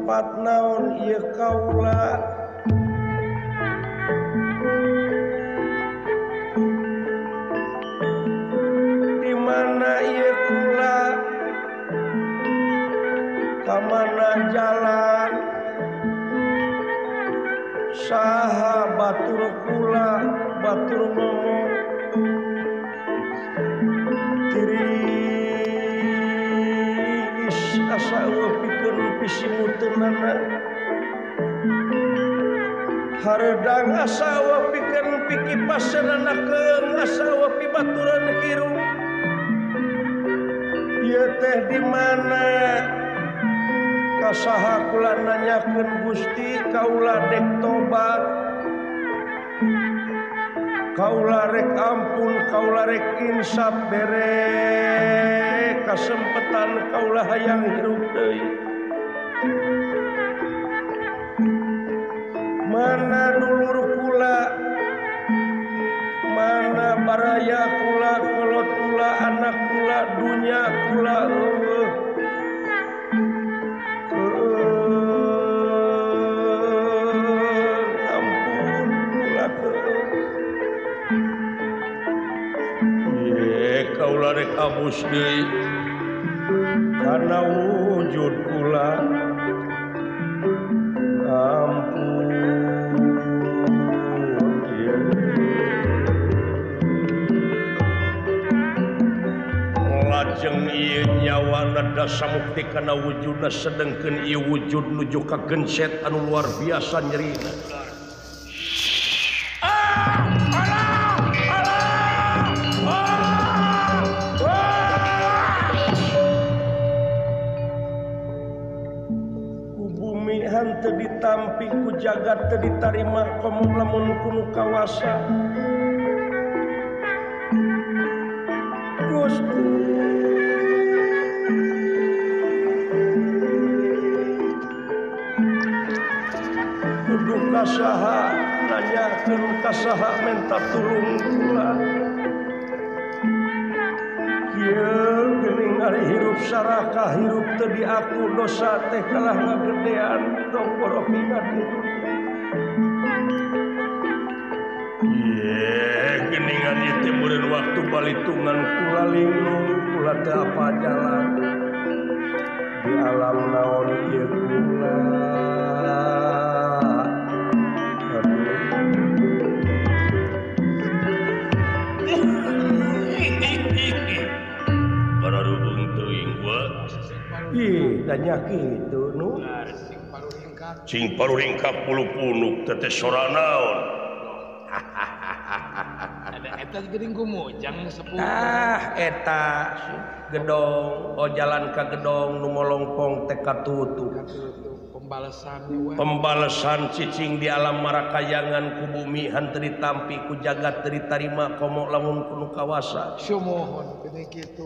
Tempat naon ieu kaula di mana ieu kula ka mana jalan saha batur kula batur ngomong tiris asa eueuh pikeun pisimuteunana hareudang asa eueuh pikeun pikipaseunana keung asa eueuh pibaturan hirup ieu teh di mana kasaha kula nanyakeun Gusti kaula dek tobat kaula rek ampun kaula rek insaf bere kasempetan kaula hayang hirup deui mana dulur kula mana baraya kula kolot kula anak kula dunya kula eueuh ampun kula keueuh ye kaula rek abus deui kana wujud kula ampun ye lajeng ieu nyawa nada samukti kana wujudna sedengkeun ieu wujud nuju ka genset anu luar biasa nyerina. Ku bumi henteu ditampi ku jagat teu ditarima komo lamun kunu kawasa Gusti kudu kasaha nanyakeun kasaha menta tulung kula kieu geuning ari hirup sarakah hirup teu diaku dosa teh kalah ngagedean tong boroh ingat hirup. Ye geningan ieu teh meureun waktu balitungan kula linglung kula teu apa jalan di alam naon ieu kula. Ih, tanya kitu nu. Cing paruringkak puluh punuk teteh sora naon. Ada eta geuning kumujang sepuh. Ah, eta gedong, oh jalan ka gedong nu molongpong teh katutup. Pembalesan pembalesan cicing di alam marakayangan ku bumi henteu ditampi ku jagat teu ditarima komo lamun kuno kawasa. Sumuhun geuning kitu.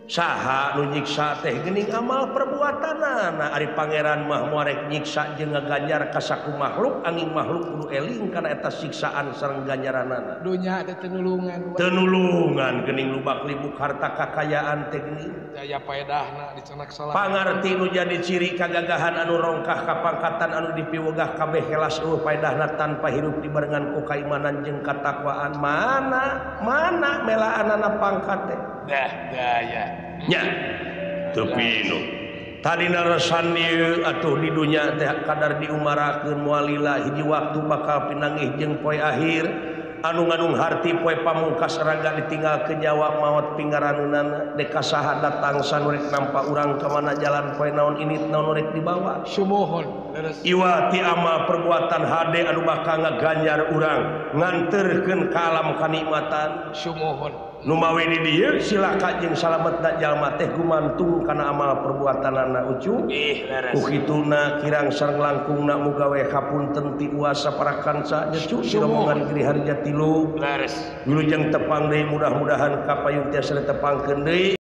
Saha nu nyiksa teh geuning amal perbuatanana ari pangeran mah moal rek nyiksa jeung ngaganjar ka saku makhluk angin makhluk kudu eling kana eta siksaan sareng ganjaranana. Dunya teh tenulungan. Tenulungan geuning lubak libuk harta kakayaan teh geuning. Daya paedahna dicenak salah. Pangarti nu jadi ciri kagagahan anu rongkah kapangkatan anu dipiwegah kabeh kelas eueuh paedahna tanpa hirup dibarengan ku kaimanan jeung katakwaan mana mana melaanana pangkat teh dah daya nya teu pinu tadina resan ieu atuh di dunya teh kadar diumarakeun moal lila hiji waktu bakal pinanggih jeung poe akhir anu nganung harti poe pamungkas raga ditinggalkeun nyawa maot pinggaraneunana dek saha datang sanurek nampa urang ka mana jalan poe naon ini naon rek dibawa sumuhun iwa ti amal perbuatan hade anu bakal ngaganjar urang nganterkeun ka alam kanikmatan sumuhun numawi di dieu silaka jeung salametna jalma teh gumantung kana amal perbuatanana ucu ku kituna kirang sareng langkungna muga we kapunten ti uasa para kanca nya cu rombongan Giri Harja tilu wilujeng tepang deui mudah-mudahan kapayun tiasa ditepangkeun deui.